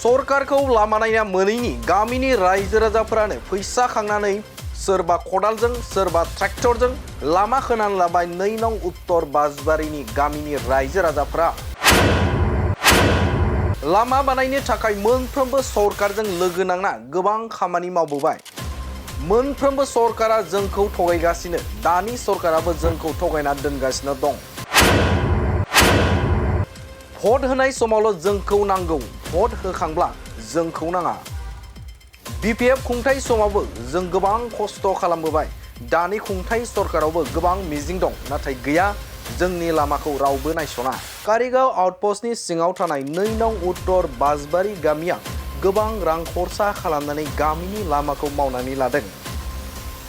सरकारखौ लामा नायना मोनैनि गामिनि रायजो राजाफोरानो फैसा खांनानै सोरबा खदालजों सोरबा ट्रेक्टरजों लामा खोनानै लाबाय 2 नं उत्तर बासबारिनि गामिनि रायजो राजाफोरा लामा बानायनो थाखाय मोनफ्रोमबो सरकारजों लोगो नांना गोबां खामानि मावबोबाय। मोनफ्रोमबो सरकारा जोंखौ थगायगासिनो, दानि सरकाराबो जोंखौ थगायना दोनगासिनो दं। भट होनाय समावल' जोंखौ नांगौ, भट होखांब्ला जोंखौ नाङा। BPF खुंथाय समावबो जों गोबां खस्थ' खालामबोबाय। दानि खुंथाय सरकारावबो गोबां मिजिं दं, नाथाय गैया, जोंनि लामाखौ रावबो नायस'ना। कारिगाव आउटपस्टनि सिङाव थानाय 2 नं उत्तर बासबारि गामिया गोबां रां खरसा खालामनानै गामिनि लामाखौ मावनानै लादों।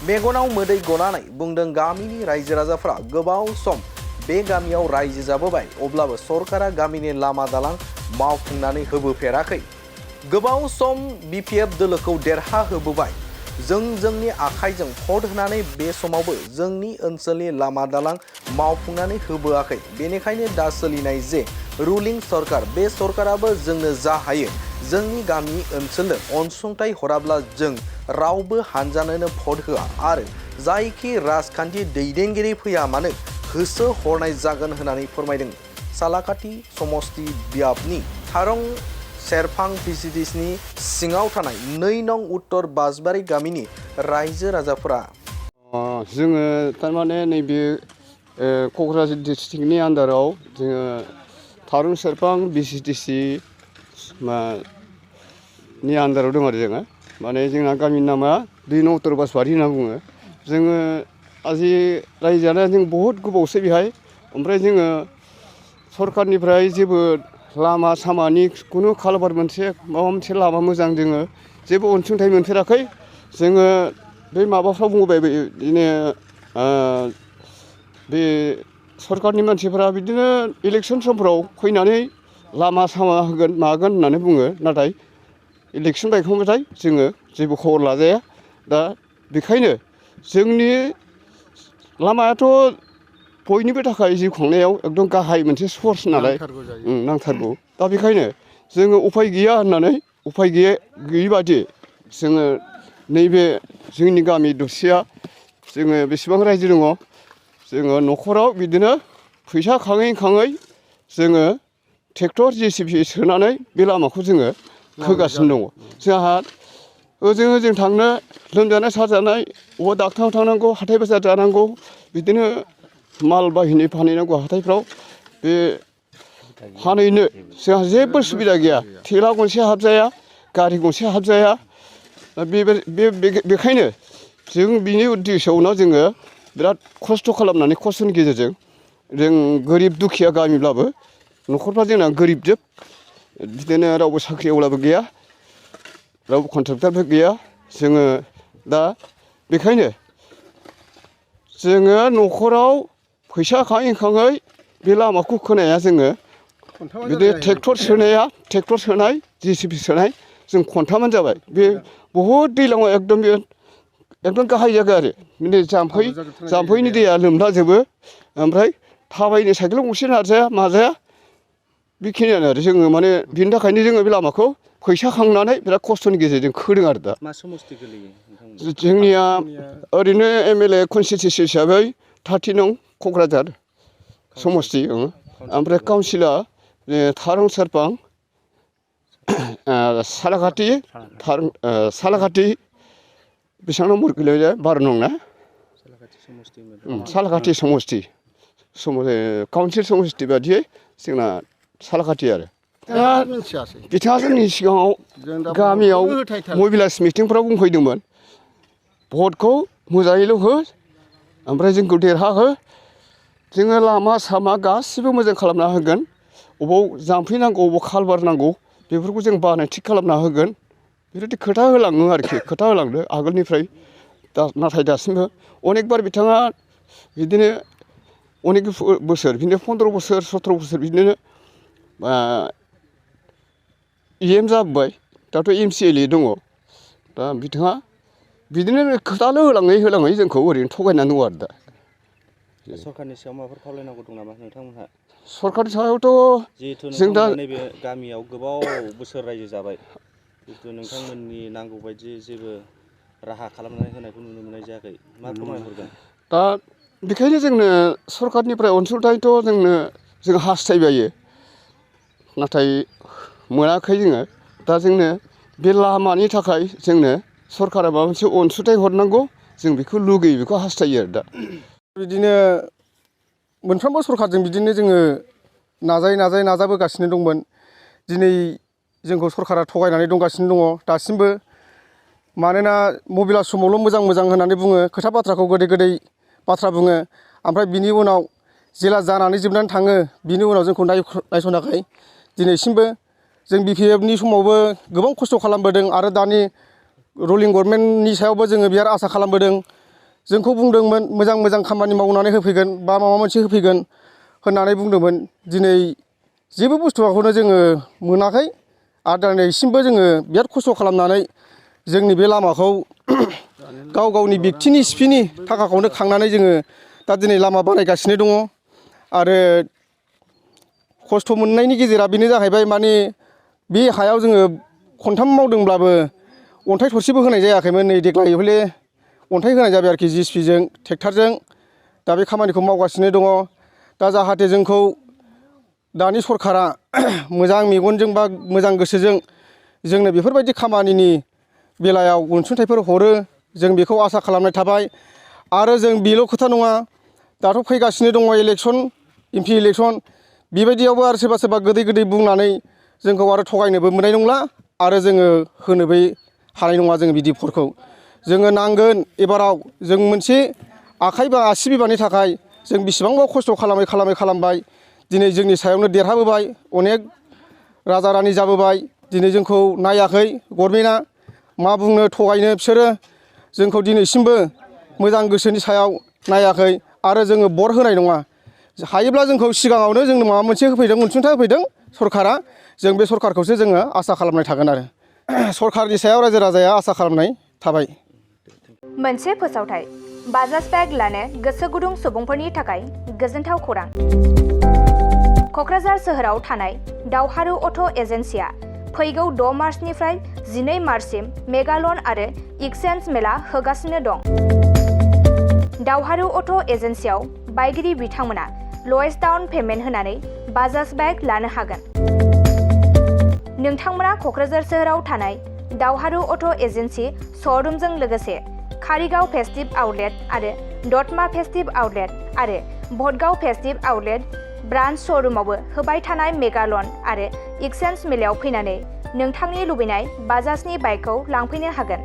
मेगनाव मोदै गनानै बुंदों गामिनि रायजो राजाफ्रा गोबाव सम बे गामियाव रायजो जाबोबाय, अब्लाबो सरकारा गामिनि लामा दालां मावफुंनानै होबोफेराखै। गोबाव सम BPF दोलोखौ देरहा होबोबाय। जों जोंनि आखाइजों भट होनानै बे समावबो जोंनि ओनसोलनि लामा दालां मावफुंनानै होबोआखै। बेनिखायनो दा सोलिनाय जे रुलिं सरकार, बे सरकाराबो जोंनो जा हायो जोंनि गामि ओनसोलनो अनसुंथाइ हराब्ला जों रावबो हानजानोनो भट होआ आरो जायखि राजखान्थि दैदेनगिरि फैया मानो होसो हरनाय जागोन होननानै फोरमायदों सालाकाथि समस्ति बियाबनि थारं सेरफां PCDनि सिङाव थानाय 2 नं उत्तर बासबारि गामिनि रायजो राजाफोरा। जोङो थारमाने नैबे क'क्राझार डिस्ट्रिक्टनि आन्दाराव जोङो थारं सेरफां BCDC नि आन्दाराव दं आरो जोङो। माने जोंना गामिनि नामा 2 नं उत्तर बासबारि होनना बुङो। जोङो आजि रायजो जानाया जों बहुद गोबावसै बेहाय। ओमफ्राय जोङो सरकारनिफ्राय जेबो लामा सामानि खुनु कालभार मोनसे माबा मोनसे लामा मोजां जोङो जेबो अनसुंथाइ मोनफेराखै। जोङो बे माबाफ्राव बुंबाय बिदिनो बे सरकारनि मानसिफोरा बिदिनो इलेक्सन समफ्राव फैनानै लामा सामा होगोन मागोन होननानै बुङो, नाथाय इलेक्सन बायखांबाथाय जोङो जेबो खबर लाजाया। दा बेखायनो जोंनि लामायाथ' बयनिबो थाखाय जिउ खांनायाव एकदम गाहाय मोनसे सर्स नालाय नांथारगौ। दा बेखायनो जोङो उफाय गैया होननानै उफाय गैयि बादि जोङो नैबे जोंनि गामि दरसेया जोङो बेसेबां रायजो दङ, जोङो न'खराव बिदिनो फैसा खाङै खाङै जोङो ट्रेक्टर JCB सोनानै बे लामाखौ जोङो खोगासिनो दङ। जोंहा ओजों थांनो लोमजानाय साजानाय बबेबा डाक्टारनाव थांनांगौ, हाथाय बाजार जानांगौ, बिदिनो माल बाहिनि फानहैनांगौ हाथायफ्राव। बे फानहैनो जोंहा जेबो सुबिदा गैया। थेला गंसे हाबजाया, गारि गंसे हाबजाया। बेखायनो जों बिनि उद्देশ্যआवनो जोङो बिराद खस्थ' खालामनानै खस्थ'नि गेजेरजों जों गोरिब दुखिया गामिब्लाबो न'खरफ्रा जोंना गोरिबजोब। बिदिनो रावबो साख्रि आवलाबो गैया, रावबो कन्ट्रेक्टरबो गैया। जोङो दा बेखायनो जोङो न'खराव फैसा खाङै खाङै बे लामाखौ खोनाया जोङो बिदिनो ट्रेक्टर सोनाय JCB सोनाय जों खनथामानो जाबाय। बे बहुद दैज्लाङाव एकदम गाहाय जायगा आरो बिदिनो जाम्फैनि दैया लोमलाजोबो। ओमफ्राय थाबायनो साइकेल गंसे नारजाया माजाया बेखिनियानो आरो जोङो माने बिनि थाखायनो जोङो बे लामाखौ फैसा खांनानै बिराद खस्थ'नि गेजेरजों खोदों आरो दा। मा समस्ति गोलैयो नोंथांमोना? जोंनिया ओरैनो MLA कनस्टिटिउन्सि हिसाबै 30 नं क'क्राझार समस्ति। ओमफ्राय काउन्सिला थारं सेरफां सालाकाथि बेसेबां नम्बर गोलैयो? 12 नं ना? सालाकाथि समस्ति काउन्सिल समस्ति बादियै जोंना सालाकाथि आरो। बिथाङा जोंनि सिगाङाव गामियाव मबिलाइज मिटिंफ्राव बुंफैदोंमोन, भटखौ मोजाङैल' हो, ओमफ्राय जोंखौ देरहाहो, जोङो लामा सामा गासिबो मोजां खालामना होगोन, अबाव जाम्फै नांगौ अबाव कालभार नांगौ बेफोरखौ जों बानाय थिग खालामना होगोन, बेबायदि खोथा होलाङो आरोखि। खोथा होलांदो आगोलनिफ्राय। नाथाय दासिमबो अनेकबार बिथाङा बिदिनो अनेक बोसोर बिदिनो 15 बोसोर 17 बोसोर बिदिनो EM जाबोबाय, दाथ' MCLA दङ। दा बिथाङा बिदिनो खोथाल' होलाङै जोंखौ ओरैनो थगायनानै दङ आरो दा। सरकारनि सायाव माबाफोर खावलायनांगौ दं नामा नोंथांमोनहा? सरकारनि सायावथ' जिहेथु जों दा नोंथांमोना नैबे गामियाव गोबाव बोसोर रायजो जाबाय, जिहेथु नोंथांमोननि नांगौ बायदि जेबो राहा खालामनानै होनायखौ नुनो मोननाय जायाखै, मा फोरमायहरगोन? दा बेखायनो जोंनो सरकारनिफ्राय अनसुंथाइथ' जों हास्थायबायो, नाथाय मोनाखै जोङो। दा जोंनो बे लामानि थाखाय जोंनो सरकारा माबा मोनसे अनसुंथाइ हरनांगौ, जों बेखौ लुगैयो, बेखौ हास्थायो आरो दा। बिदिनो मोनफ्रोमबो सरकारजों बिदिनो जोङो नाजाबोगासिनो दंमोन। दिनै जोंखौ सरकारा थगायनानै दंगासिनो दङ दासिमबो। मानोना मबिला समावल' मोजां होननानै बुङो, खोथा बाथ्राखौ गोदै बाथ्रा बुङो, ओमफ्राय बिनि उनाव जेला जानानै जोबनानै थाङो बिनि उनाव जोंखौ नायस'नाखै दिनैसिमबो। जों BPFनि समावबो गोबां खस्थ' खालामबोदों आरो दानि रुलिं गभर्नमेन्टनि सायावबो जोङो बिराद आसा खालामबोदों। जोंखौ बुंदोंमोन मोजां खामानि मावनानै होफैगोन बा माबा मोनसे होफैगोन होननानै बुंदोंमोन। दिनै जेबो बुस्थुखौनो जोङो मोनाखै आरो दिनैसिमबो जोङो बिराद खस्थ' खालामनानै जोंनि बे लामाखौ गावनि बेक्तिनि सिपिनि थाखाखौनो खांनानै जोङो दा दिनै लामा बानायगासिनो दङ। आरो खस्थ' मोननायनि गेजेरा बेनो जाहैबाय, माने बे हायाव जोङो खनथाम मावदोंब्लाबो अन्थाइ थरसेबो होनाय जायाखैमोन। नै देग्लाय हले अन्थाइ होनाय जाबाय आरोखि, JCBजों ट्रेक्टरजों दा बे खामानिखौ मावगासिनो दङ। दा जाहाथे जोंखौ दानि सरकारा मोजां मेगनजों बा मोजां गोसोजों जोंनो बेफोरबायदि खामानिनि बेलायाव अनसुंथाइफोर हरो, जों बेखौ आसा खालामनाय थाबाय। आरो जों बेल' खोथा नङा, दाथ' फैगासिनो दङ इलेक्सन, MP इलेक्सन, बेबायदियावबो आरो सोरबा गोदै बुंनानै जोंखौ आरो थगायनोबो मोननाय नंला आरो जोङो होनोबो हानाय नङा। जोङो बिदि भटखौ जोङो नांगोन एबाराव। जों मोनसे आखाइ बा आसि बिमानि थाखाय जों बेसेबांबा खस्थ' खालामबाय। दिनै जोंनि सायावनो देरहाबोबाय, अनेक राजा रानि जाबोबाय। दिनै जोंखौ नायाखै गभर्नमेन्टआ, मा बुंनो थगायनो बिसोरो जोंखौ दिनैसिमबो मोजां गोसोनि सायाव नायाखै आरो जोङो भट होनाय नङा। हायोब्ला जोंखौ सिगाङावनो जोंनो माबा मोनसे होफैदों, अनसुंथाइ होफैदों सरकारा, जों बे सरकारखौसो जोङो आसा खालामनाय थागोन आरो सरकारनि सायाव रायजो राजाया आसा खालामनाय थाबाय। मोनसे फोसावथाय, बाजाज बेग लानो गोसो गुदुं सुबुंफोरनि थाखाय गोजोनथाव खौरां। क'क्राझार सोहोराव थानाय दावहारु अट' एजेन्सिया फैगौ 6 मार्चनिफ्राय 12 मार्चसिम मेगा लन आरो एक्सचेन्ज मेला होगासिनो दं। दावहारु अट' एजेन्सियाव बायगिरि बिथांमोना लवेस्ट डाउन पेमेन्ट होनानै बाजाज बेग लानो हागोन। नोंथांमोना क'क्राझार सोहोराव थानाय दावहारु अट' एजेन्सि श'रुमजों लोगोसे कारिगाव फेस्टिभ आउटलेट आरो दतमा फेस्टिभ आउटलेट आरो भटगाव फेस्टिभ आउटलेट ब्रान्च श'रुमावबो होबाय थानाय मेगा लन आरो एक्सचेन्ज मेलायाव फैनानै नोंथांनि लुबैनाय बाजाजनि बाइकखौ लांफैनो हागोन।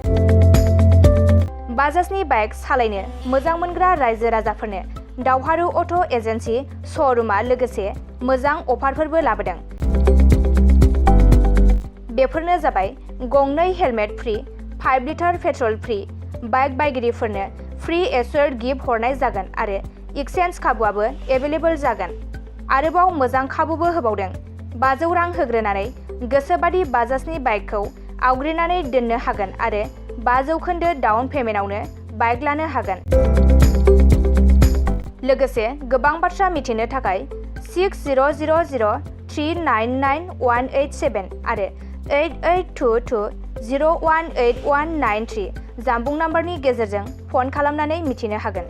बाजाजनि बाइक सालायनो मोजां मोनग्रा रायजो राजाफोरनो दावहारु अट' एजेन्सि श'रुमा लोगोसे मोजां अफारफोरबो लाबोदों। बेफोरनो जाबाय गंनै helmet free, 5 litre petrol free, bike बायगिरिफोरनो फ्रि एस्योर्ड गिफ्ट हरनाय जागोन आरो एक्सचेन्ज खाबुआबो एभेलेबल जागोन। आरोबाव मोजां खाबुबो होबावदों। 500 रां होग्रोनानै गोसोबादि बाजाजनि बाइकखौ आवग्रिनानै दोननो हागोन आरो 5% डाउन पेमेन्टआवनो बाइक लानो हागोन। लोगोसे गोबां बाथ्रा मिथिनो थाखाय 6000399187 आरो 8822018193 जानबुं नाम्बारनि गेजेरजों फन खालामनानै मिथिनो हागोन।